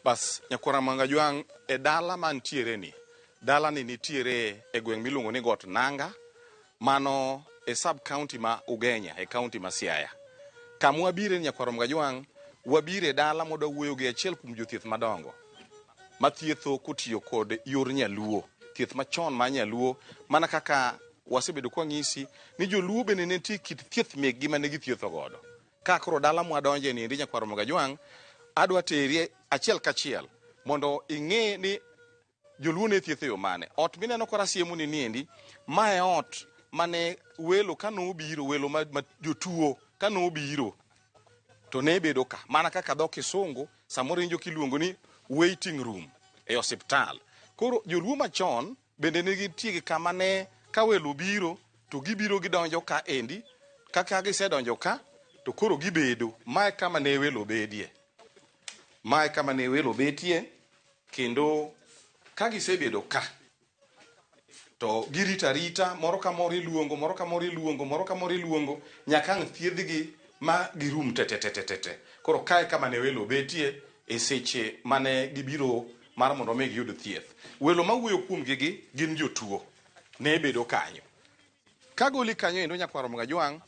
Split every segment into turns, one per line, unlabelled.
Bas nyakwara Mangajwang' e dala mantiere ni, dala ni nitiere e gweng' miluongo ni Got Nanga, mano e sub county ma Ugenya e county ma Siaya. Kama wabire ni nyakwara Mangajwang', wabire e dala mwadwa wuoyo gi achiel kuom jothieth madongo mathietho kotiyo kod yor nyaluo, thieth machon mar nyaluo, mana kaka wasebedo kwang'isi ni joluo bende ne nitie kit thieth mekgi mane githietho godo. Ka koro dala mwadonje ni endi nyakwar Mogajwang', adwa teri achiel kachiel mondo ing'e ni joluo ne thieth e yo mane. Ot mineno kora siemo ni niendi, ma e ot mane welo ka nobiro, welo ma, ma jotuo ka nobiro to ne bedo ka. Mana kaka dho kisungu samoro iwinjo kiluongo ni waiting room e osiptal. Koro joluo machon Bende ne gintie gi kama ne ka welo obiro to gibiro gidonjo ka endi, kaka gisedonjo ka to koro gibedo. Ma e kama ne welo bedie. Ma e kama ne welo betie kendo ka gisebedo ka to girito arita, moro ka moro iluongo, moro ka moro iluongo, moro ka moro iluongo nyaka ang' thiedhgi ma girum te te te te te. Koro kae kama ne welo betie e seche mane gibiro mar mondo mi giyud thieth. Welo mawuoyo kuomgi gi gin jotuo. Ne bedo kanyo. Ka goli kanyo endo nyakwar Mgajwang',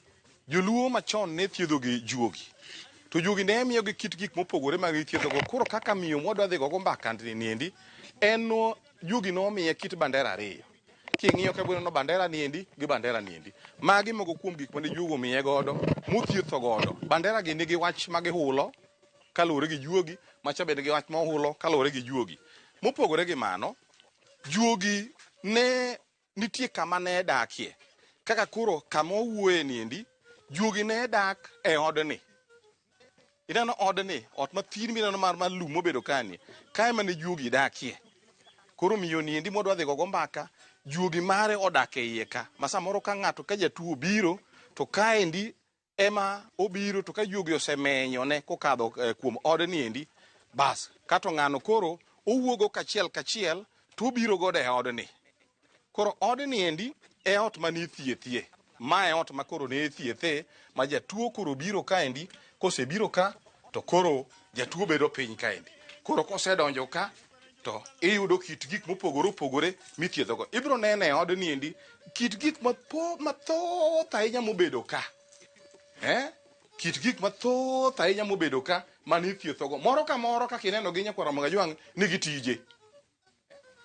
joluo machon ne thiedho gi juogi. To juogi ne miyogi kit gik mopogore ma githiedhogo. Koro kaka miyo mwadwa dhi gogo mbaka ni endi, en no juogi nomiye kit bandera ariyo. King'iyo ka ibiro neno bandera ni endi gi bandera ni endi. Magi moko kuom gik mane juogi omiye godo, mothietho godo. Bandera gi nigi wach ma gihulo kaluwore gi juogi, macha bende nigi wach ma ohulo kaluwore gi juogi. Mopogore gi mano, juogi ne nitie kama ne dakie. Kaka koro kama wawuoye ni endi, juogi ne dak e odni. Ineno odni, ot mathin mineno mar mar lum mobedo kani, kae mane juogi dakie. Koro miyo ni endi mwadwa dhi gogo mbaka, juogi mare odak e iye ka. Ma samoro ka ng'ato ka jatuo obiro, to kaendi ema obiro to ka juogi osemenyone kokadho eh, kuom odni endi, bas kato ng'ano koro owuogo kachiel kachiel to obiro godo e odni. Koro odni endi e ot mane ithiethie. Ma e ot ma koro ne ithiethe ma jatuo koro biro kaendi, kosebiro ka to koro jatuo bedo piny kaendi. Koro kosedonjo ka to iyudo kit gik mopogore opogore mithiedhogo. Ibiro neno e odni endi kit gik mathoth ahinya mobedo ka. Eh? Kit gik mathoth ahinya mobedo ka mane ithiethogo. Moro ka moro kaka ineno gi nyakwar Ramogi Ajwang' nigi tije.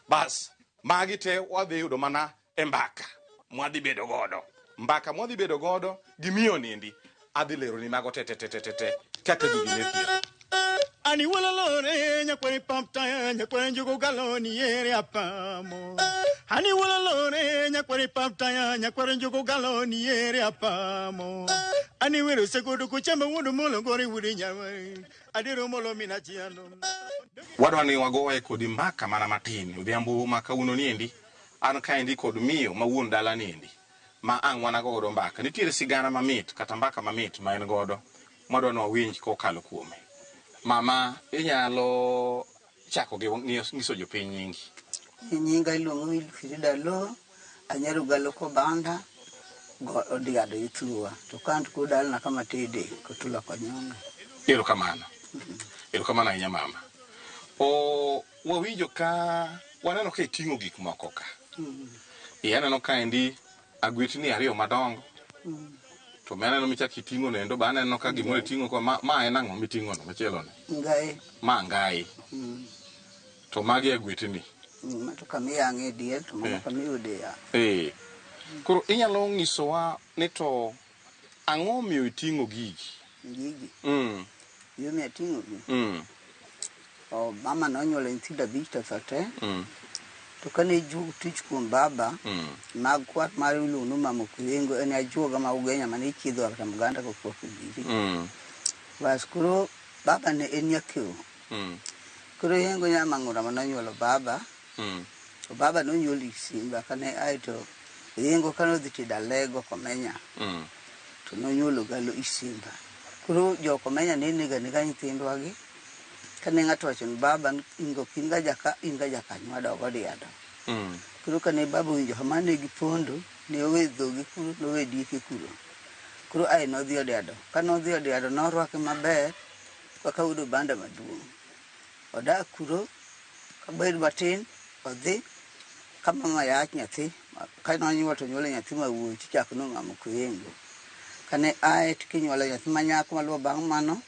Bas, magi te wadhi yudo mana e mbaka mwadhi bedo godo. Mbaka mwadhi bedo godo gi miyo niendi, adhi leroni mago te te te te te te kaka gigi ne thieth.
Ani wololore nyakwere papta nyakwere njugu galoni yere apamo. Ani wololore nyakwere papta nyakwere njugu galoni yere apamo. Ani wero segodo kuchamba wuondo molo gore wude nyawai. Adiro molo mina chiando.
Wadwa ni wagoye kodi mbaka mana matin odhiambo ma kawuono niendi. An kaendi kod miyo ma wuon dala niendi ma ang' wanago godo mbaka. Nitiere sigana mamit kata mbaka mamit ma en godo mwadwa ni wawinj kokalo kuome. Mama, inyalo chako gi nyiso jopiny nyingi.
Nyinga iluongo Wilfrida Lo, anyar Ugalo Kobanda, go Odiado Ithua. To ka an to koro dalana kama tede, Kotula Konyonge.
Erokamano. Erokamano ahinya mama. O, wawinjo ka waneno ka iting'o gik moko ka. E aneno kaendi agwetni ariyo madongo. To me aneno michak iting'o nendo be aneno ka gimoro iting'o ko ma, ma en ang'o miting'o no machielo ni?
Ngai.
Ma ngai. To magi agwetni.
Ma to kama iyang'e diel to mano kama iyude yath.
Eh. Koro inyalo nyisowa ni to ang'o omiyo iting'o gigi?
Gigi. Gima omiyo ating'o gi. Oh, mama nonyuolo nyithindo abich to otho te. To kane juog tuch kuom baba, mag kwat mar iluongo ni mama Okuyengo, en ajuoga ma Ugenya mane ichiedho kata Muganda kokwako giri. Bas koro baba ne en nyakew. Koro Yengo Nyamang'ura ma nonyuolo baba, to baba nonyuol Isimba kane ae to Yengo kane odhi tedo Alego Komenya, to nonyuolo Galo Isimba. Koro jo Komenya ne nego anega nyithindwa gi. Kane ng'ato owacho ni baba in go in ga jaka in ga jakanyo wadog Odiado. Koro kane baba owinjo kamano ne gipondo, ne owe dhogi kuro, nowe dieke kuro. Koro ae nodhi Odiado. Kane odhi Odiado norwake maber kaka wuod obanda maduong'. Odak kuro, kabed matin, odhi, ka mama yach nyathi, ka nonyuol to nyuolo nyathi ma wuoyi tichako no mama koyengo. Kane ae to kinyuolo nyathi ma nyako maluwo bang' mano,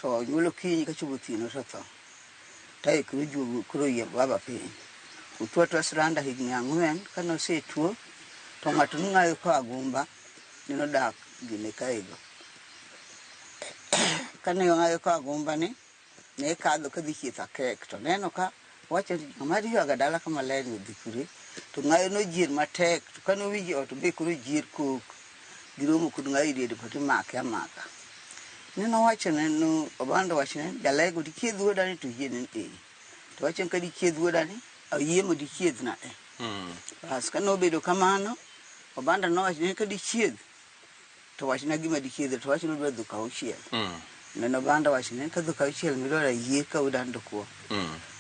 to nyuolo okinyi kachopo otieno to tho. Tae koro juogo koro yie baba piny. Otuo atua siranda higni 4 kane osetuo to ng'ato nong'ayo koa gumba nenodak gine kaego. Kane ong'ayo koa gumba ni ne kadho kadhi chieth akek to neno ka wacho ni ng'ama ywaga dala kama ler ni odhi kure to ng'ayo nojier matek to kane owinjo ot be koro jier kok giromo kod ng'ayo diere to imake amaka. Neno wachone no obando wachne jalego dichiedh wuoda ni to oyie ni ee. To wacho ni ka dichiedh wuoda ni oyie mondo ichiedhna e. Bas kane obedo kamano obanda nowacho ni ka dichiedh to wachna gima dichiedhe to wacho ni odwa dhok auchiel. Neno obanda wacho ni ka dhok auchiel midwaro ayie ka wuoda to kuo.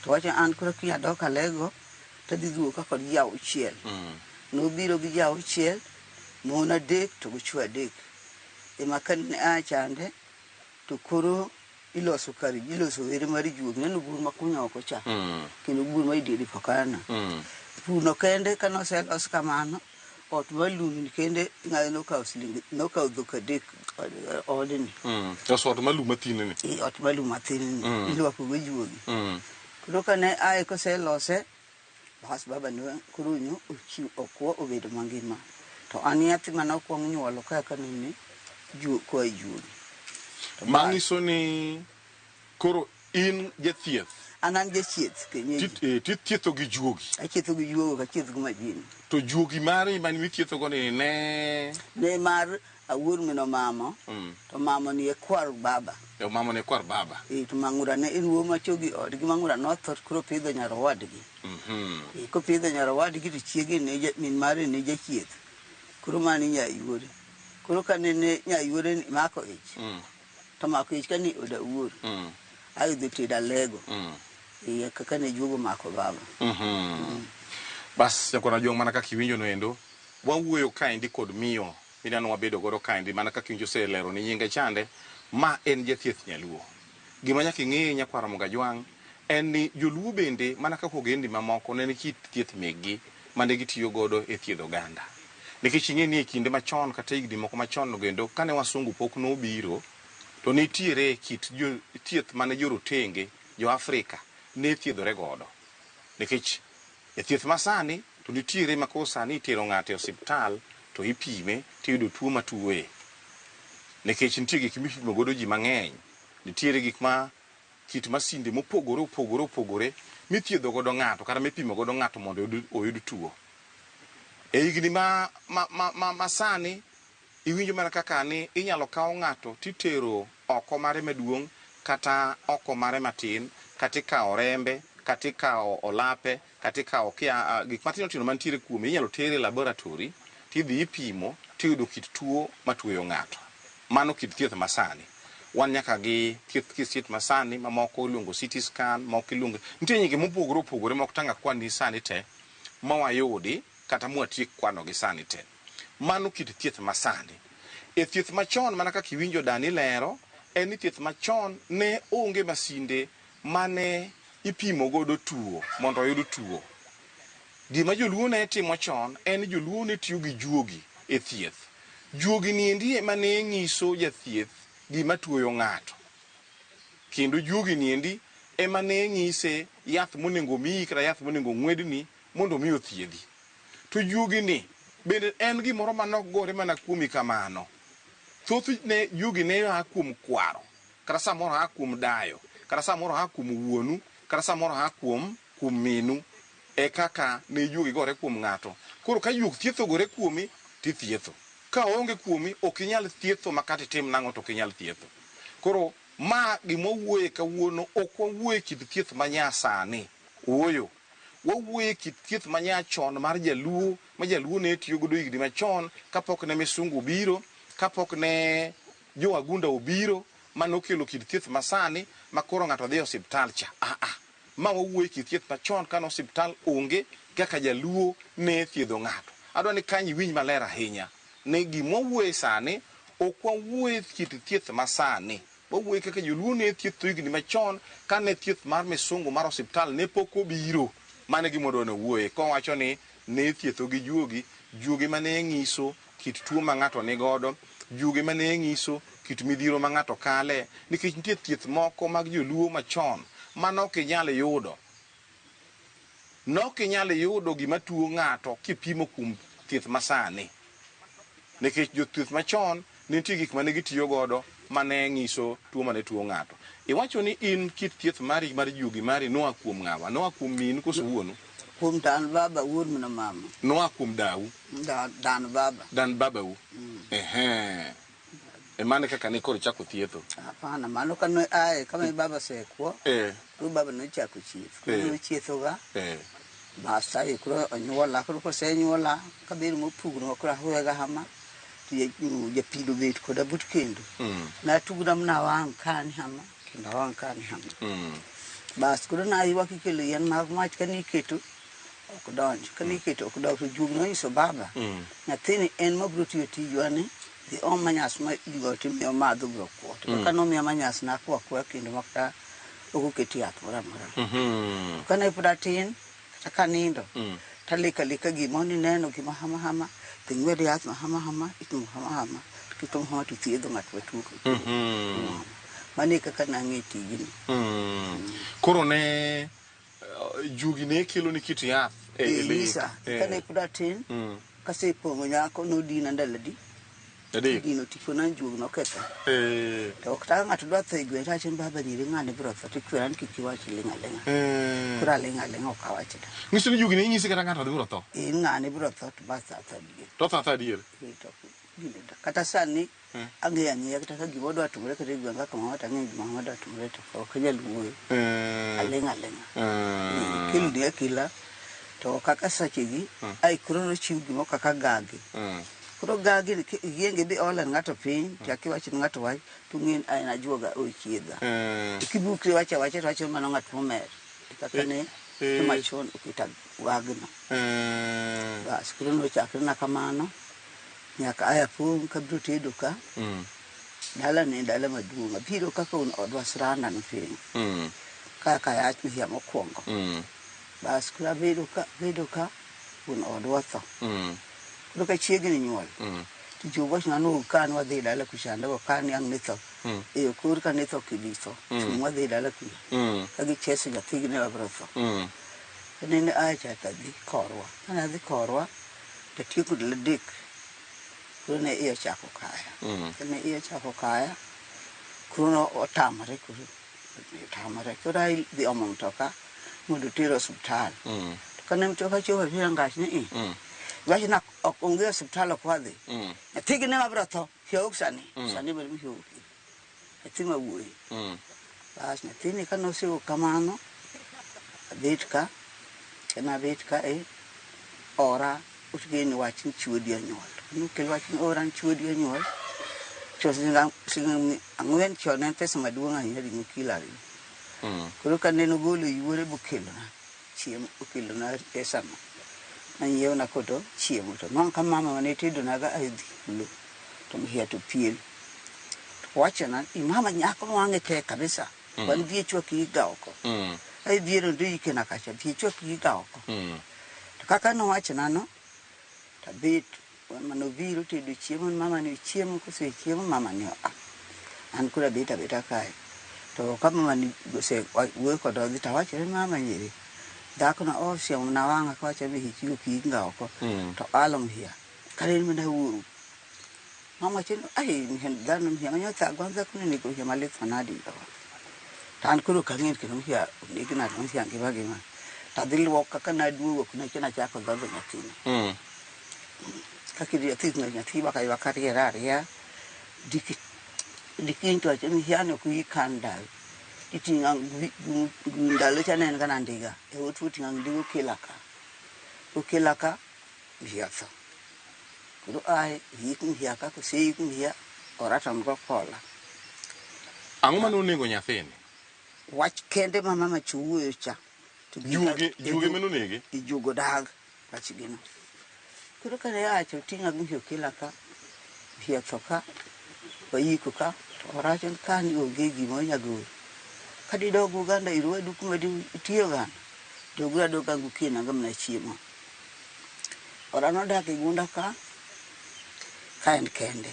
To wacho an koro kiny adok alego tadhi duogo ka kod ji auchiel. Nobiro gi ji auchiel, mon 3 to gi chwo 3. Ema kane a chande to koro iloso kar iloso were mar juogi neno bur makunya oko cha kendo bur ma idiere pokana. Burno kende kane oselos kamano ot mar lum kende ng'ayo nokawo siling nokawo dhok 3 odni.
Loso ot mar lum mathin ni.
E ot mar lum mathin ni ilwako go juogi. Koro kane ae koselose bas baba ne koro nyo ochiw okwo obedo mangima. To an nyathi mane okwong nyuolo ka nene juok koa e juogi.
Manyiso ni koro in jathieth.
An jachieth kienyeji.
Tithietho gi juogi.
Achietho gi juogo ok achieth gi majini.
To juogi mari mane ithietho go ni ne
Ne mar awuor min omamo to mamo ni e kwar baba.
E mamo ne kwar baba.
E to mang'ura ne en wuo machogi odgi mang'ura notho koro pidho nyar owadgi. E kopidho nyar owadgi to chiege ne min mare ne jachieth. Koro mani nyayuore. Koro kane ne nyayuore ni mako ich. To mako ich kani oda wuor. Ayudho tedo alego. E kaka ne juogo mako baba.
Bas nyakwar Ajwang' mana kaka iwinjo no endo, wawuoyo kaendi kod miyo mineno wabedo godo kaendi mana kaka iwinjo oselero ni nyinge chande, ma en jathieth nyaluo. Gima nyaka ing'e nyakwar Ramogi Ajwang' en ni joluo bende mana kaka ogendni mamoko ne nigi kit thieth mekgi mane gitiyo godo e thiedho oganda. Nikech ing'e ni e kinde machon kata higni moko machon kendo kane wasungu pok nobiro to nitiere kit thieth mane jorotenge, jo Afrika ne thiedhore godo. Nikech e thieth masani to nitiere ma koro sani itero ng'ato e osiptal to ipime tiyudo tuo matuoye. Nikech nitie gik mipimo godo ji mang'eny, nitiere gik ma kit masinde mopogore opogore opogore mithiedho godo ng'ato kata mipimo godo ng'ato mondo oyud tuo. E higni ma sani iwinjo mana kaka ni inyalo kaw ng'ato titero oko mare maduong' kata oko mare matin, kata ikawo rembe, kata ikawo olape, kata ikawo kia gik matindo tindo mantiere kuome inyalo tere e laboratory tidhi ipimo tiyudo kit tuo matuoyo ng'ato. Mano kit thieth masani. Wan nyaka gi thieth masani mamoko iluongo CT scan, moko iluongo nitie nyinge mopogore opogore mok tang' akwani sani te mawayudi kata mwatiek kwano gi sani te. Mano kit thieth masani. E thieth machon mana kaka iwinjo dani lero, en ni thieth machon ne onge masinde mane ipimo godo tuo mondo oyud tuo. Gima joluo ne timo chon en ni joluo ne tiyo gi juogi e thieth. Juogi ni endi ema ne ng'iso jathieth gima tuoyo ng'ato. Kendo juogi ni endi ema ne ng'ise yath monego miyi kata yath monego ng'wedni mondo mi othiedhi. To juogi ni bende en gimoro manok gore mana kuomi kamano. Thothne juogi ne a kuom kwaro, kata samoro a kuom dayo, kata samoro a kuom wuonu, kata samoro a kuom minu. E kaka ne juogi gore kuom ng'ato. Koro ka juok thieth ogore kuomi, tithietho. Ka oonge kuomi, ok inyal thietho ma kata itim nang'o to ok inyal thietho. Koro ma gima wawuoye kawuono, ok wawuoye kit thieth manyasani. Ooyo. Wawuoye kit thieth manyachon mar jaluo, ma jaluo ne tiyo godo higni machon kapok ne misungu obiro, kapok ne jowagunda obiro, manokelo kit thieth masani ma koro ng'ato dhi e osiptal cha. Ma wawuoye kit thieth machon kane osiptal onge kaka jaluo ne thiedho ng'ato. Adwa ni kanyo iwinj maler ahinya ni gima wawuoye sani ok wawuoye kit thieth masani. Wawuoye kaka joluo ne thietho higni machon kane thieth mar misungu mar osiptal ne pok obiro. Mano e gima wadwa ni wawuoye. Kowacho ni ne ithietho gi juogi, juogi mane ng'iso kit tuo ma ng'ato nigodo, juogi mane ng'iso kit midhiero ma ng'ato kale, nikech nitie thieth moko mag joluo machon ma nok inyal yudo. Nok inyal yudo gima tuo ng'ato kipimo kuom thieth masani. Nikech jothieth machon ne nitie gik mane gitiyo godo mane ng'iso tuo mane tuo ng'ato. Iwacho ni in kit thieth mari mar juogi mari noa kuom ng'awa? Noa kuom minu koso wuonu?
Kuom dan baba wuon mina mama.
Noa kuom dau?
Dan baba.
Dan babau? Ehe. E mano kaka ne koro ichako thietho?
Hapana, mano kane ae kama baba osekwo, koro baba nochako chieth. Koro nochiethoga. Bas ae koro onyuola, koro kosenyuola kabedo mopugno koro ahuega hama to japido bet koda but kendo. Natugna mana wang' kani hama kendo awang' kani hama. Bas koro naywak ikelo yien mag mach kane iketo ok donj, kane iketo ok donj. To juog nonyiso baba, nyathini en mabiro tiyo tijwa ni, dhi om manyas ma igo timiyo madho biro kwo. To kaka nomiya manyas nakwo akwoya kendo makata ok oket yath moro amora. To kane pod atin, kata kanindo, taleko aleka gima nineno gima hama hama, to ing'wed yath ma hama hama, itimo hama hama, kitimo hama to thiedho ng'at matuo. Mano e kaka nang'e tijni.
Koro ne juogi ne kelo ni kit yath e lek.
Nyisa, kane pod atin, kasepong'o nyako nodina ndalo adi?
Adek.
Dino tipo na juog noketho. To kata ka ng'ato dwa tho e gweng' to awacho ni baba nyiri ng'ani biro tho to ikwera ni kik iwach ling' aling'a. Koro aling' aling'a ok awachna.
Nyiso ni juogi ne nyisi kata ng'ato biro tho.
Eh, ng'ani biro tho to bas atho adier.
To tho atho adier.
To kata sani ang'eyo ang'eya kata ka gima dwa timore kata e gweng' kaka mama to ang'eyo gima mama dwa timore to ok anyal wuoyo. Aling' aling'a. Kelni akela to kaka sechegi ai koro nochiw gimoro kaka gagi. Koro gagi ni iyienge bi ole ng'ato piny to kiwacho ni ng'ato wach to ng'e ni en ajuoga ochiedha. To kibukri iwacho awacha to wacho mano ng'at momer. Kaka ne joma chon oketo wagno. Bas koro nochakre na kamano nyaka aya pong' kabiro tedo ka. Dala ne en dala maduong'. Abiro kaka odwa siranda ni piny. Ka kayach higa mokwongo. Bas koro abedo ka abedo ka wuon odwa otho. Koro ka chiegni nyuol, to jogo wachona ni ka wadhi dala kucha go ka ni ang' ne tho. E kor ka ne tho kidi tho. Chung' wadhi dala kucha. Ka gicheso nyathigi ne wabiro tho. Nene acha tadhi korwa. Kane adhi korwa, to atieko ndalo adek. Koro ne iya ochako kaya. Kane iya ochako kaya, koro otamore koro. Otamore. Koro adhi omo mtoka mondo oter osiptal. To kane mtoka chopo e ngach ni i. Wach na ok onge osiptal ok wadhi. Nyathigi ne mabiro tho. Hiok sani. Sani bende hiok. Nyathi ma wuoyi. Bas nyathini kane osewuok kamano, abet ka, kane abet ka e ora okel wach ni chuodi onyuol. Nokel wach ni ora ni chuodi onyuol. To siling ang'wen chon en pesa maduong' ahinya ring'o kilo ariyo. Koro kane nogolo yuore bokelona chiemo, okelona pesano. Nanyiewna kodo chiemo to nwang' ka mama mane tedonaga adhi kulo to mhia to piel. To wachona ni mama nyako wang'e tek kabisa. Wan dhiechwa kik ga oko. Ai dhiero ndo ikena kacha dhiechwa kik ga oko. To kaka nowachona no, tabet manobiro tedo chiemo mama ni chiemo kosechiemo mama ni oa. An koro abet abeta kae. To ka mama ni ose wuoyo koda odhi to awachone mama nyiri. Dhako no osiemo na wang'a kawacho ni hichigo kik ga oko. To alo mhia. Kare en mana wuoru. Mama wacho ni ai dhano mhia manyo thagwa dhako ni nego mhia malit manadi gawa. To an koro ok ang'eyo kendo mhia oneg nade mhia ngima ngima. To adhi luok kaka naduogo ok nachako dhodho nyathini. Kaka nyathi nyathi ywak aywaka riere arieya. Dikiny to wacho ni mhiani ok wiyi kan ndalo. Iting'o ndalo cha ne en ga nandiga. E otuo ting'o ndiga okela ka. Okela ka mhia tho. Koro ae yik mhia ka koseyik mhia ora to an go kola.
Ang'o mane onego nyathini?
Wach kende ma mama cha owuoyo cha. To
Juogi mane onege?
Ijuogo dag wach gino. Koro kane acho ting'a mhia okela ka, mhia tho ka, wayiko ka, to To oracho ni kani onge gima onya golo. Kadidog Uganda ir wadu kuma itiyo gana, doguru adoga gotieno agamna chiemo. Ora nodak e gunda ka, ka en kende.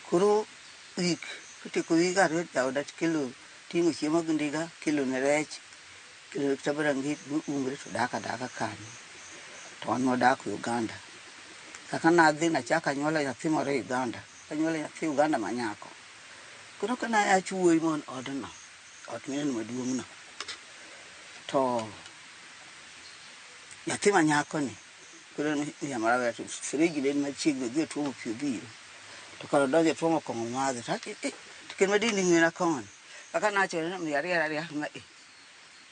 Koro wik, kotieko wig ariyo jaoda kelo ting'o chiemo gi ndiga, kelo ne rech, kelo ne kata branget moumre to dak adaka kanyo. To wan wadak Uganda. Kaka nadhi nachako anyuolo nyathi moro Uganda. Anyuolo nyathi Uganda manyako. Koro ka nayach wuoyi mon odno, ot mineno maduong' no, to nyathi manyako ni, koro nyamara to friji ne ni machiegni odhi otuomo pi obiro. To kar odonjo otuomo kong'o omadho to awacho eh, to kendo madini ng'ina kong'o ni. Kaka nawacho ni miya ariera ariya ma eh,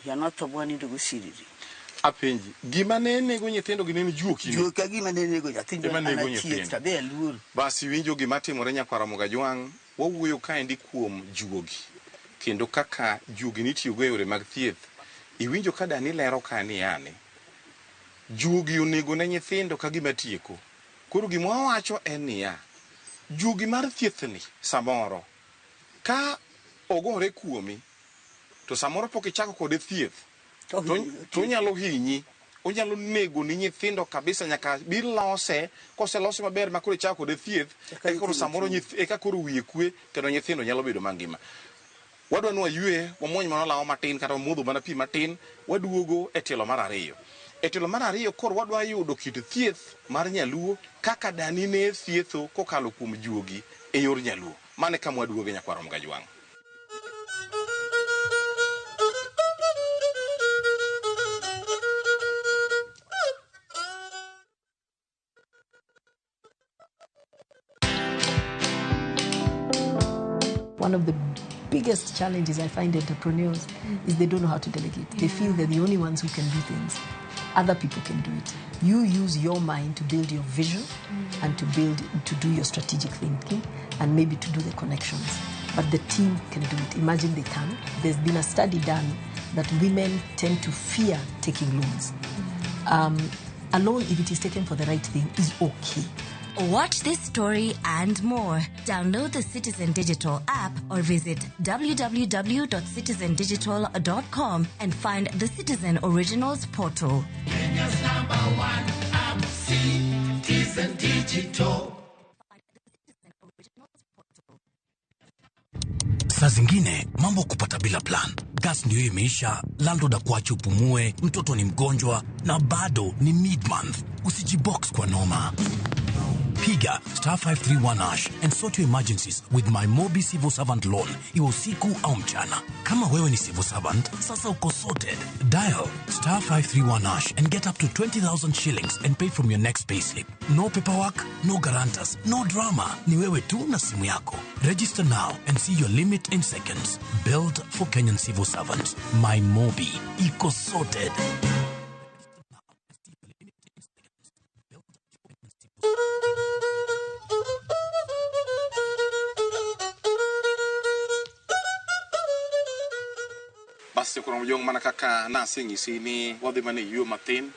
ya notho bwanindo go siriri.
Apenji, gima ne nego nyithindo gi ne en juoki ni?
Juok ka gima ne nego nyathi
Ema
an
nego
achieth
nyithindo.
to abe aluoro.
Bas iwinjo gima timore nyakwar Ramogi Ajwang', wawuoyo kaendi kuom juogi kendo kaka juogi nitiyogo e yore mag thieth. Iwinjo ka dani lero ka ni yani, juogi onego ne nyithindo ka gima tieko. Koro gima wawacho en niya, juogi mar thiethni samoro ka ogore kuomi to samoro pok ichako kode thieth to onyalo hinyi, onyalo nego ni nyithindo kabisa nyaka bi lose, koselose maber ma koro ichako kode thieth, eka koro samoro eka koro wiye kwe kendo nyithindo nyalo bedo mangima. Wadwa ni waywe, wamuony mana olawo matin kata wamodho mana pi matin, waduogo e tielo mar ariyo. E tielo mar ariyo koro wadwa yudo kit thieth mar nyaluo kaka dani ne thietho kokalo kuom juogi e yor nyaluo. Mano e kama waduoge nyakwar Ramogi Ajwang'.
One of the biggest challenges I find entrepreneurs is they don't know how to delegate. They feel they're the only ones who can do things. Other people can do it. You use your mind to build your vision and to do your strategic thinking and maybe to do the connections. But the team can do it. Imagine they can. There's been a study done that women tend to fear taking loans. A loan, if it is taken for the right thing, is okay.
Watch this story and more. Download the Citizen Digital app or visit www.citizendigital.com and find the Citizen Originals portal.
Kenya's number one app, Citizen Digital.
Saa zingine mambo kupata bila plan. Gas ndio imeisha, landlord akuache upumue, mtoto ni mgonjwa na bado ni mid-month. Usijibox kwa noma. Piga star 531 hash and sort your emergencies with my Mobi Civil Servant Loan, iwe usiku au mchana. Kama wewe ni civil servant, sasa uko sorted. Dial star 531 hash and get up to 20,000 shillings and pay from your next payslip. No paperwork, no guarantors, no drama. Ni wewe tu na simu yako. Register now and see your limit in seconds. Built for Kenyan civil servants. My Mobi. Iko sorted.
Bas kuom jong mana kaka naseng'isi ni wadhi mana e yueyo mathin,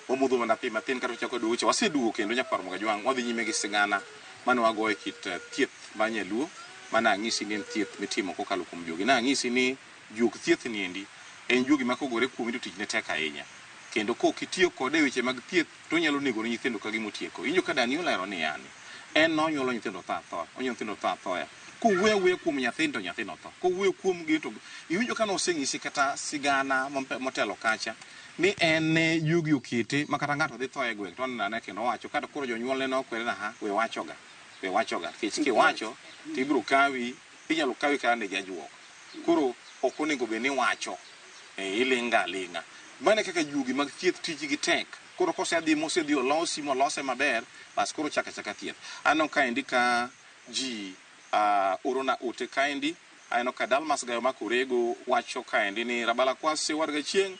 wamodho mana pi mathin kata wachako duogo cha. Waseduogo kendo nyakwar Ramogi Ajwang', wadhi nyime gi sigana mane wagoyo e kit thieth mar nyaluo mane ang'isi ni en thieth mitimo kokalo kuom juogi. Nang'isi ni juog thieth ni endi en juogi ma kogore kuomi to tichne tek ahinya. Kendo kok itiyo kode e weche mag thieth to onyalo nego ne nyithindo ka gima otieko. Iwinjo ka dani olero ni yani en nonyuolo nyithindo tho athoya, onyuolo nyithindo tho athoya. Kowuoyo awuoya kuom nyathini to nyathino tho. Kowuoyo kuom gi to iwinjo ka noseng'isi kata sigana motelo kacha ni en ne juogi okete ma kata ng'ato dhi tho e gweng' to oneno ane kendo owacho kata koro jonyuolne nokwere na ha we wachoga, we wachoga nikech kiwacho to ibiro kawi, inyalo kawi kata ni jajuok. Koro ok onego bed ni iwacho, iling' ga aling'a. Mano e kaka juogi mag thieth tijgi tek. Koro kosedhi mosedhi olosi molose maber, bas koro chaka chaka thieth. Aneno kaendi ka ji orona ote kaendi. Aneno ka Dalmas Gayo Makorego wacho kaendi ni Rabala Kwasi warga chieng'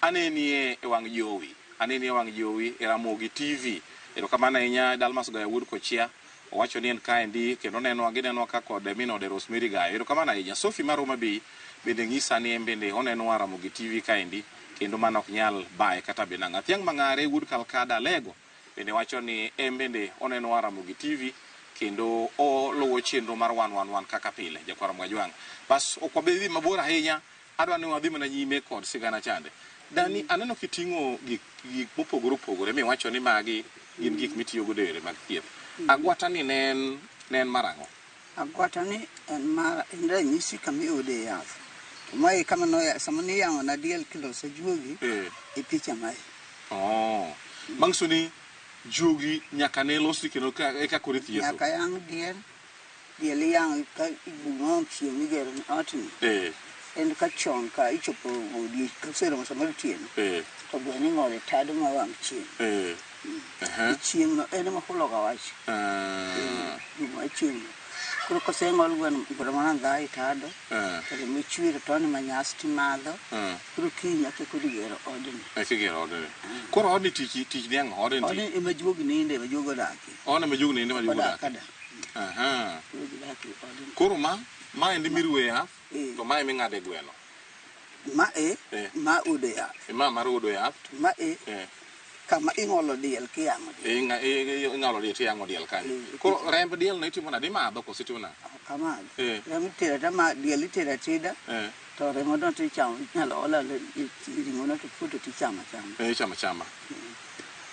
anenie e wang' jowi. Anenie e wang' jowi e Ramogi TV. Erokamano ahinya Dalmas Gayo wuod Kochia. Owacho ni en kaendi kendo onenwa ginenwa ka kod min ode Rosemary Gayo. Erokamano ahinya. Sophie mar Homa Bay bende ng'isa ni en bende onenwa Ramogi TV kaendi kendo mano ok nyal baye kata be nang'o. Athiang' Mang'are wuod Kalkada Alego bende wacho ni en bende onenwa Ramogi TV Kendo oluwo chenro mar 111 kaka pile, Jakwar Mwajwang'. Bas ok wabi dhi mabor ahinya, adwa ni wadhi mana nyime kod sigana chande. Dani, aneno kiting'o gik mopogore opogore miwacho ni magi gin gik mitiyo godo e yore mag thieth. Agwata ni ne en mar ang'o?
Agwata ni en mar en ranyisi kama iyude yath. To mae kama noya sama niyang'o na diel kiloso juogi e picha mae.
Oh. Manyiso ni juogi nyaka ne losi kendo eka koro ithietho.
Nyaka yang' diel, diel iyang'o ka ibung'o chieng' migero otni. En ka chon ka ichopo koseromo samoro otieno. To gweno ing'olo e tado ma wang' chieng'. Chieng' no en ema huloga wach. Gima chieng' no. Koro koseng'ol gweno gweno mana ndha e tado. To remo chwer to tone manyas timadho. Koro kiny eka koro igero odni.
Eka igero odni. Koro odni tich ni ang'o? Odni
Odni ema juogi ninde, ema juogi odakie.
Odni ema juogi ninde, ema juogi
Odak
odakie.
ada. Koro gidak e odni.
Koro ma endi miruwe yath, to ma ema ing'ade gweno.
Ma e, ma udo yath.
Ma mar udo yath.
Ma e, kama ing'olo diel kiyang'o diel.
Ing'olo diel tiyang'o diel kanyo. Koro remb diel no itimo nade? Imadho koso itimo nade?
Ok amadh. Remo itero ata diel itero ateda. To remo no tichamo, inyalo olo aola ring'o no to puoto tichamo achama.
Ichamo achama.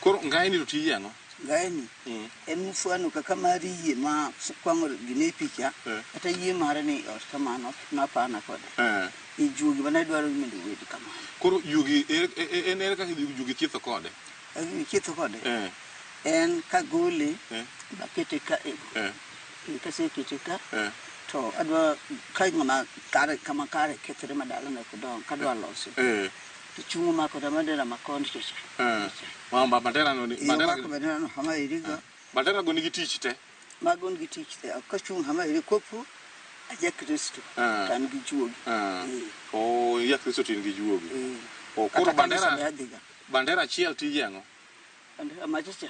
Koro ngai ni to tije ang'o?
Ngai ni en mfano kaka mar yie ma kwang'o gine picha, kata yie mare ni ot kamano napana kode. Ijuogi mane dwaro ni mondo obed kamano.
Koro juogi en ere kaka juogi thietho kode?
Juogi thietho kode? En kagole, bakete ka kasekete ka, to adwa ka ng'ama kare kama kare kethore madalane kodong' kadwa lose. To chung' omako ta bandera ma kondi cha.
Ma bandera no ni
bandera omako bandera no hama irigo.
Bandera go nigi tich te.
Mago nigi tich te. Kachung' hama iri kopo aja Kristo to an gi juogi.
Oh, ja Kristo to in gi juogi. Oh, koro bandera achiel tije ang'o?
Bandera machacha.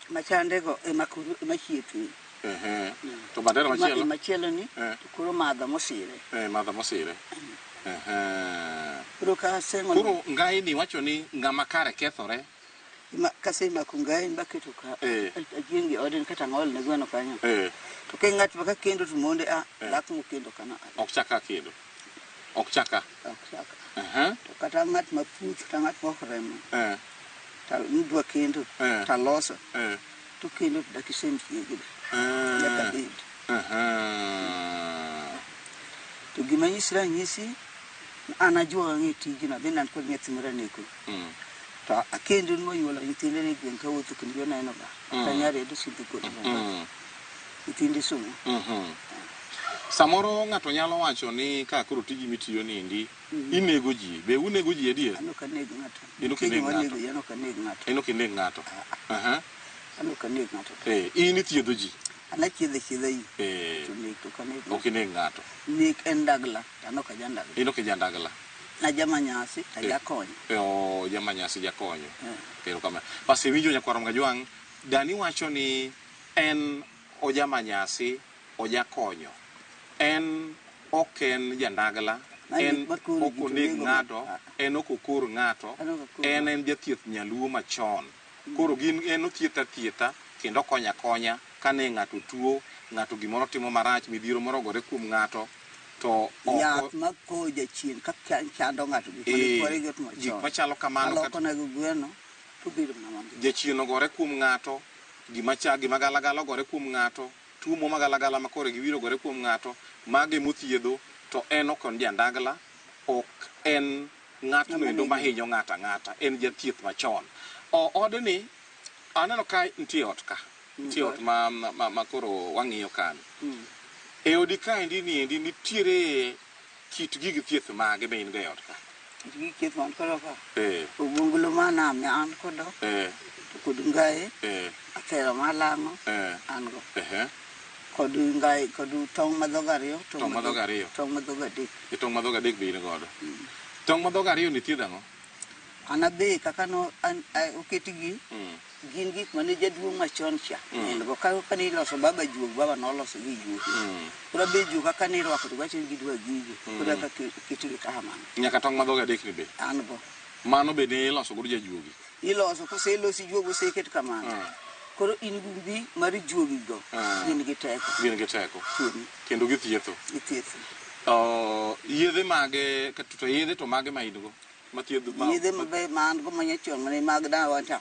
Machande go ema koro ema chiethe.
To bandera machielo?
Machielo ni to koro madha mosire.
Madha mosire.
Koro kaseng'o
Koro ngai ni wacho ni ng'ama kare kethore.
Kasemako ngai baketo ka ajiengi odin kata ng'ol ne gweno kanyo. To ka ng'at maka kendo to monde a dhako mokendo kana.
Ok chaka kendo. Ok chaka.
Ok chaka. To kata ng'at ma puth kata ng'at ma ok remo. Ta nidwa kendo ta loso. To kendo to dak isem chiegi. Nyaka bed. To gima nyisi ranyisi an ajuoga ng'e tijno bende an kod nyathi moro aneko. To akendo monyuolo nyithinde ni gweng' kawuotho kendo joneno ga. Kata nyaredo sidho kod nyithinde somo.
Samoro ng'ato nyalo wacho ni ka koro tiji mitiyo niendi inego ji. Be unego ji adier?
An ok aneg ng'ato.
In ok ineg ng'ato.
An ok aneg ng'ato.
In ok ineg ng'ato.
An ok aneg ng'ato.
In ithiedho ji.
An achiedho achiedha ji. To nek ok aneg ng'ato.
Ok ineg ng'ato.
Nek en ndagla, to an ok aja ndagla.
In ok ija ndagla.
Najamanyasi to ajakonyo.
Jamanyasi jakonyo. Erokamano. Bas iwinjo Nyakwar Mgajwang', Dani wacho ni en ojamanyasi, ojakonyo. En ok en jandagla, en ok oneg ng'ato, en ok okor ng'ato, en jathieth nyaluo machon. Koro gin en othietha thietha kendo okonya konya kane ng'ato tuo, ng'ato gimoro timo marach, midhiero moro ogore kuom ng'ato, to
yath makowo jachien ka chando ng'ato
gik machalo kamano.
Aloko na gi gweno to bedo mana mangima.
Jachien ogore kuom ng'ato, gima galagala ogore kuom ng'ato, tuo mo magalagala ma kore giwiro ogore kuom ng'ato, mage mothiedho, to en ok en jandagla, ok en ng'atno endo mahinyo ng'ato ang'ata, en jathieth machon. Odni aneno ka nitie ot ka, nitie ot ma koro wang'iyo kani. E odi kaendi niendi nitiere kit gig thieth mage be in go e ot ka?
Kit gig thieth man kodo ka? Ogungulo manam an kodo, to kod ngai, athero malang'o an go. Kod ngai, kod tong' ma dhoge ariyo,
tong' ma dhoge ariyo,
tong' ma dhoge adek.
Tong' ma dhoge adek be in godo. Tong' ma dhoge ariyo ni thiedho ang'o?
An abe kaka no oketgi gin gik mane jaduong' machon cha en go kaka ne iloso baba juog, baba noloso gi juog. Koro abe juog kaka ne irwako to wacho ni gidwa gigi. Koro kaka ketgi kamano.
Nyaka tong' ma dhoge adek ni be?
An go.
Mano be ne iloso godo jajuogi?
Iloso, koselosi juog oseket kamano. Koro in gi mbi mar juogi go. Gin gi teko.
Gin gi teko.
Kuomi.
Kendo githietho.
Githietho.
Yedhe mage, to yedhe to mage ma in go? Mathiedho ma.
Yedhe mabe ma an go manyachon mane mag dawa cha.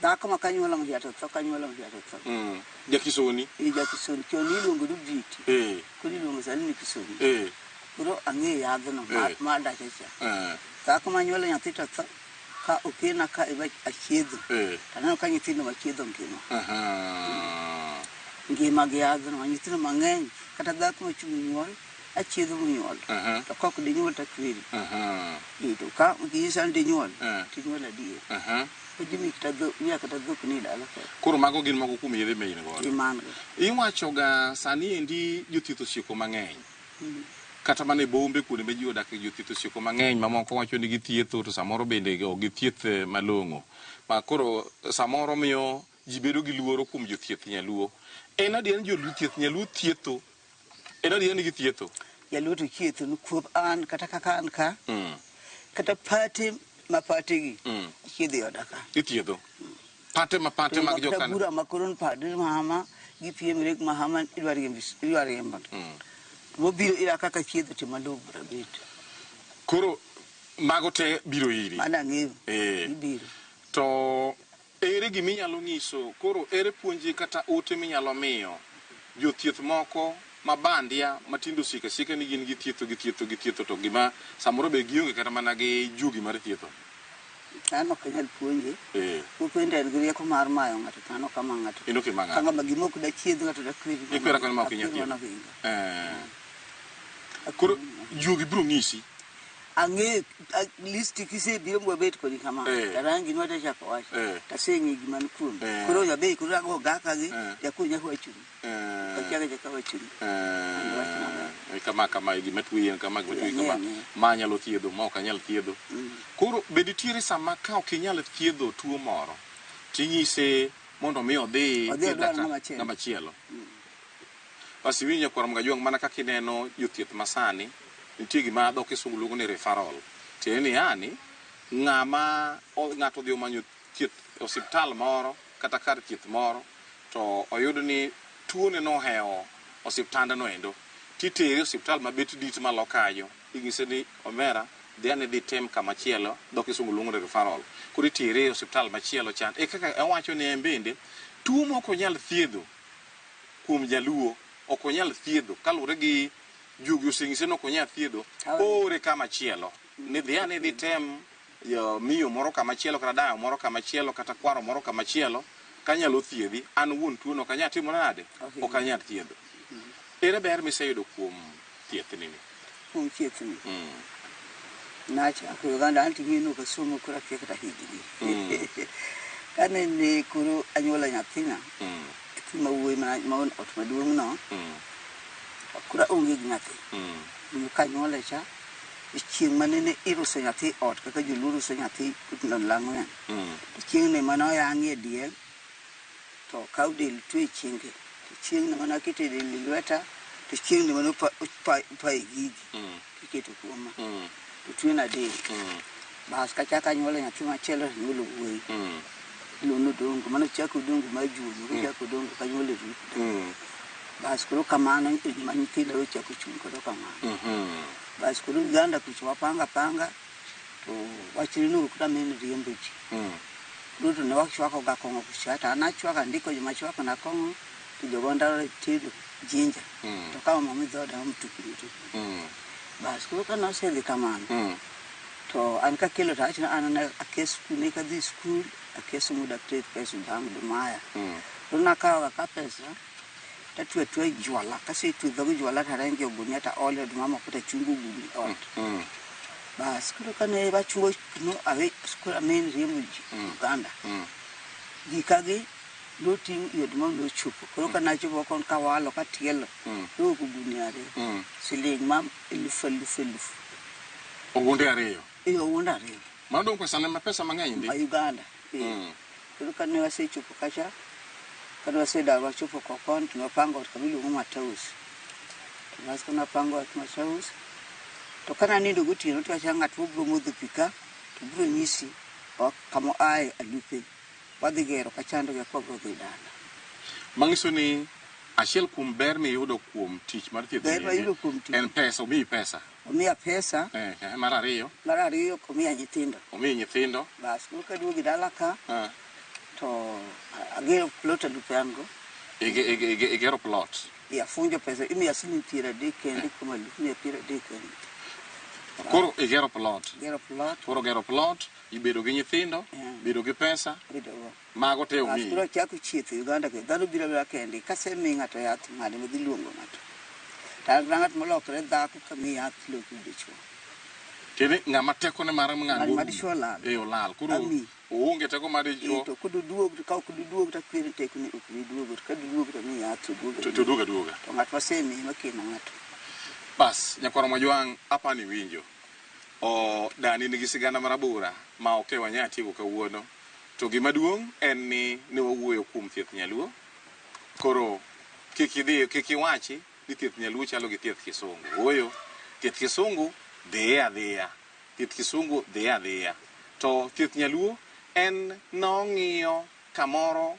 Dhako ma kanyuolo ng'ato to tho, kanyuolo ng'ato to tho.
Jakisoni.
E jakisoni chon iluongo ni Viti. Koro iluongo sani ni Kisoni. Koro ang'eyo yadhno ma dacha cha. Dhako ma nyuolo nyathi to tho, ka okena ka eba achiedho. Taneno ka nyithindo machiedho ngima. Ngima gi yadhno, ma nyithindo mang'eny kata dhako machung' nyuol achiedho monyuol. To kok dinyuol to akweri. To ka ginyisa ni dinyuol, tinyuol adier. Kata dhok ni dala ka.
Koro mago gin moko kuom yedhe ma in godo.
Iman go.
Iwacho ga sani endi jothieth osieko mang'eny. Kata mana e bombe kuonde ma ji odak jothieth osieko mang'eny mamoko wacho ni githietho to samoro bende ok githieth malong'o. Ma koro samoro miyo ji bedo gi luoro kuom jothieth nyaluo. En adier ni jothieth nyaluo thietho? En adier ni githietho?
Jaluo to chietho nikuop an kata kaka an ka. Kata pate ma pate gi. Chiedho e oda ka.
Ithiedho? Pate ma pate mag
Kata
jokana?
bura ma koro padre mahama gi piem rek mahama idwar riembo. Mobiro ira kaka chiedho to malo bura bet.
Koro mago te biro iri?
Mano ang'eyo. Gibiro.
To ere giminyalo nyiso, koro ere puonji kata ote minyalo miyo jothieth moko ma bandia matindo osika sika ni gin githietho githietho githietho to gima samoro be gionge kata mana gi juogi mar thietho?
An ok anyal puonje. Kukwende en gi rieko mar mayo ng'ato to an ok ama ng'ato.
In ok ima ng'ato.
Ka ng'ama gima ok dachiedh ng'ato dakweri.
Ikwera koni ma ok inyal
Akweri mana
thiedho.
ohinga.
Koro juogi biro ng'isi.
Ang'eyo list kisebiro mwabet kodi kama. Tarangi nwata chako wach. Taseng'e gima ni kuomi. Koro jabe koro ago gaka gi jakuo nyaka wachuni. Kachaka chaka wachuni.
Kama kama gima tuoyi en kama gima tuoyi kama. Ma anyalo thiedho, ma ok anyal thiedho. Koro be nitiere sama ka ok inyal thiedho tuo moro, tinyise mondo mi odhi ng'ama chielo. Basi winjo nyakwar Mgajwang' mana kaka ineno jothieth masani, nitie gima dho kisungu luongo ni referral. Tiende ni yani ng'ama ng'ato odhi omanyo thieth e osiptal moro kata kar thieth moro to oyud ni tuone nohewo osiptandno endo, titere e osiptal mabet dit malo kanyo, inyise ni omera dhi ane dhi tem kama chielo, dho kisungu luongo ni referral. Koro itere e osiptal machielo chan. E kaka owacho ni en bende tuo mok onyal thiedho kuom jaluo, ok onyal thiedho kaluwore gi juogi oseng'ise ni ok onyal thiedho, ore kama chielo. Ni dhi ane dhi tem miyo moro kama chielo kata dayo moro kama chielo kata kwaro moro kama chielo kanyalo thiedhi, an wuon tuono ok anyal timo nade? Ok anyal thiedho. Ere ber miseyudo kuom thiethni ni?
Kuom thiethni? Nachako Uganda an ting'e ni ok asomo koro akia kata higni. Kane ne koro anyuolo nyathina, nyathi ma wuoyi ma ot maduong' no, koro aonge gi nyathi. Kanyuole cha, chieng' mane ne iruso nyathi ot kaka joluo ruso nyathi lang'wen. To chieng' ne mane oyang'ie diel, to okaw del twe chienge. To chieng' ne mane akete del e lweta, to chieng' ne mane opaye gigi, tiketo kuoma. To twena del. Bas kachako anyuolo nyathi machielo to anyuolo wuoyi. Iluongo ni Odongo, mano chako Odongo mar juogi, kochako Odongo kanyuolo e ruth. Bas koro kamano ma nyithinda ochako chung' koro kamano. Bas koro Uganda kucho wapanga panga to wachre ni ok damen riembo ji. Koro to ne wachwako ga kong'o kucha to an achwako andiko joma chwako na kong'o to jogo ndaro tedo jinja. To kawo mo midhoda mtukni mtukni. Bas koro kane osedhi kamano to an kakelo to awacho ni an ne akia skul ne kadhi skul akia somo daktar pesa bang' dumaya. Koro nakawo ga ka pesa tatwe atweya jwala kasetwe dhog jwala tarenjo ogunia to aole oduma moko tachungo gugni ot. Bas koro kane wachungo no awe skul amen riembo ji Uganda. Gikagi noting' i oduma nochopo. Koro kane achopo kon kawalo katielo nowuok ogunia ariyo. Siling' ma elufu elufu elufu.
Ogunde ariyo?
Ogunde ariyo.
Mano dong' pesa ne ma pesa mang'eny ndi?
Ma Uganda. Koro kane wasechopo kacha, kane wasedar wachopo Kokon to wapango ot kama iluongo Mataus. To bas kane wapango ot Mataus, to kane anindo gotieno to awacho ng'at mobiro modho pi ka to biro nyisi kama oaye alupe. Wadhi gero kachando gi akwa dhi dala.
Manyiso ni achiel kuom ber miyudo kuom tich mar thieth
Ber
ni
mayudo kuom tich.
en pesa, omiyi pesa.
Omiya pesa.
Mar ariyo.
Mar ariyo omiya nyithindo.
Omiyi nyithindo.
Bas, koro kaduogo dala ka to agero plot alupe an go.
Igero plot.
Afunjo pesa, imiya siling 30 kende kuom alufu mia 30 kende.
Koro igero plot.
Gero plot.
Koro gero plot, ibedo gi nyithindo, bedo gi pesa.
Bedo go.
Mago te omiyi.
Koro achako chieth Uganda ke dhano biro abira kende kasemiyi ng'ato yath ng'ade madhi luongo ng'ato. To an ng'at molokore dhako kamiyi yath loko dichuo.
Tiende ng'ama tekone mar ng'ano
Mar dichuo olal.
Olal. Koro
Ami.
oonge teko mar dichuo.
To koduduog to ka ok duduog to akwere tekone ok bi duogo. To ka duduog to amiyi yath to duogo.
To duogo aduoga.
To ng'at masemiyi makeno ng'ato.
Bas, nyakwar Mojwang' apani winjo. O dani nigi sigana marabora ma ok wanyal tieko kawuono. To gima duong' en ni ne wawuoyo kuom thieth nyaluo. Koro kik idhi kik iwachi ni thieth nyaluo chalo gi thieth kisungu. Ooyo, thieth kisungu dhiye adhiya. Thieth kisungu dhiye adhiya. To thieth nyaluo en nong'iyo kamoro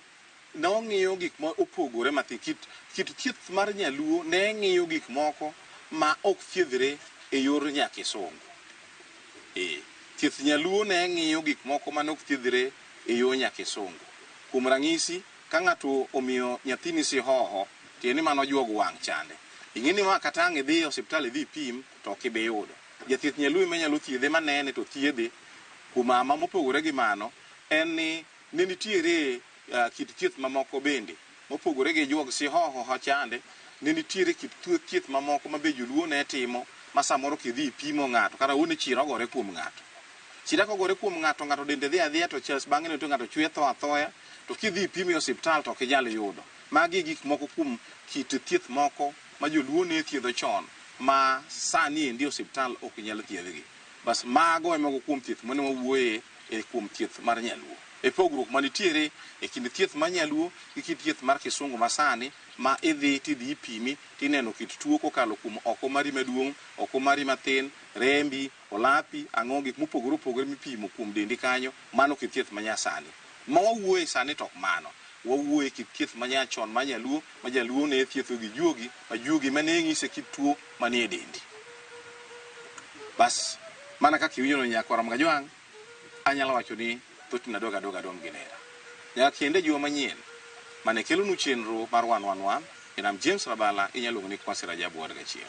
nong'iyo gik ma opogore mathin. Kit thieth mar nyaluo ne ng'iyo gik moko ma ok thiedhre e yor nyakisungu. Thieth nyaluo ne ng'iyo gik moko ma ok thiedhre e yor nyakisungu. Kuom ranyisi, ka ng'ato omiyo nyathini sihoho, tiende ni mano juogo wang' chande. Ing'e ni ma kata ang' idhi e osiptal idhi ipim to ok ibi yudo. Jathieth nyaluo ema nyalo thiedhe manene to thiedhe. Kuom ama mopogore gi mano, en ni ne nitiere kit thieth mamoko bende. Mopogore gi juog sihoho chande, ne nitiere kit thieth mamoko ma be joluo ne timo ma samoro kidhi ipimo ng'ato kata wuon chira ogore kuom ng'ato. Chira kogore kuom ng'ato, ng'ato dende dhi adhiya to chas bang'e to ng'ato chwe tho athoya, to kidhi ipimo e osiptal to ok inyal yudo. Magi gik moko kuom kit thieth moko ma joluo ne thiedho chon ma sani endi osiptal ok nyal thiedhgi. Bas mago e moko kuom thieth mane wawuoye e kuom thieth mar nyaluo. E pogruok manitiere e kind thieth mar nyaluo gi kit thieth mar kisungu masani ma idhi tidhi ipimi tineno kit tuo kokalo kuom oko mari maduong', oko mari mathin, rembi, olapi, ang'o gik mopogore opogore mipimo kuom dendi kanyo, mano kit thieth manyasani. Ma wawuoye sani to ok mano. Wawuoye kit thieth manyachon ma nyaluo, ma jaluo ne thietho gi juogi, ma juogi mane ng'ise kit tuo manie dendi. Bas, mana kaka iwinjo nyakwar Mgajwang', anyalo wacho ni thothne adoga adoga dom gi nera. Nyaka kende juma manyien, mane kelonu chenro mar 111, en am James Rabala, inyalo luongo ni Kwasi Rajabu wuod Gachiel.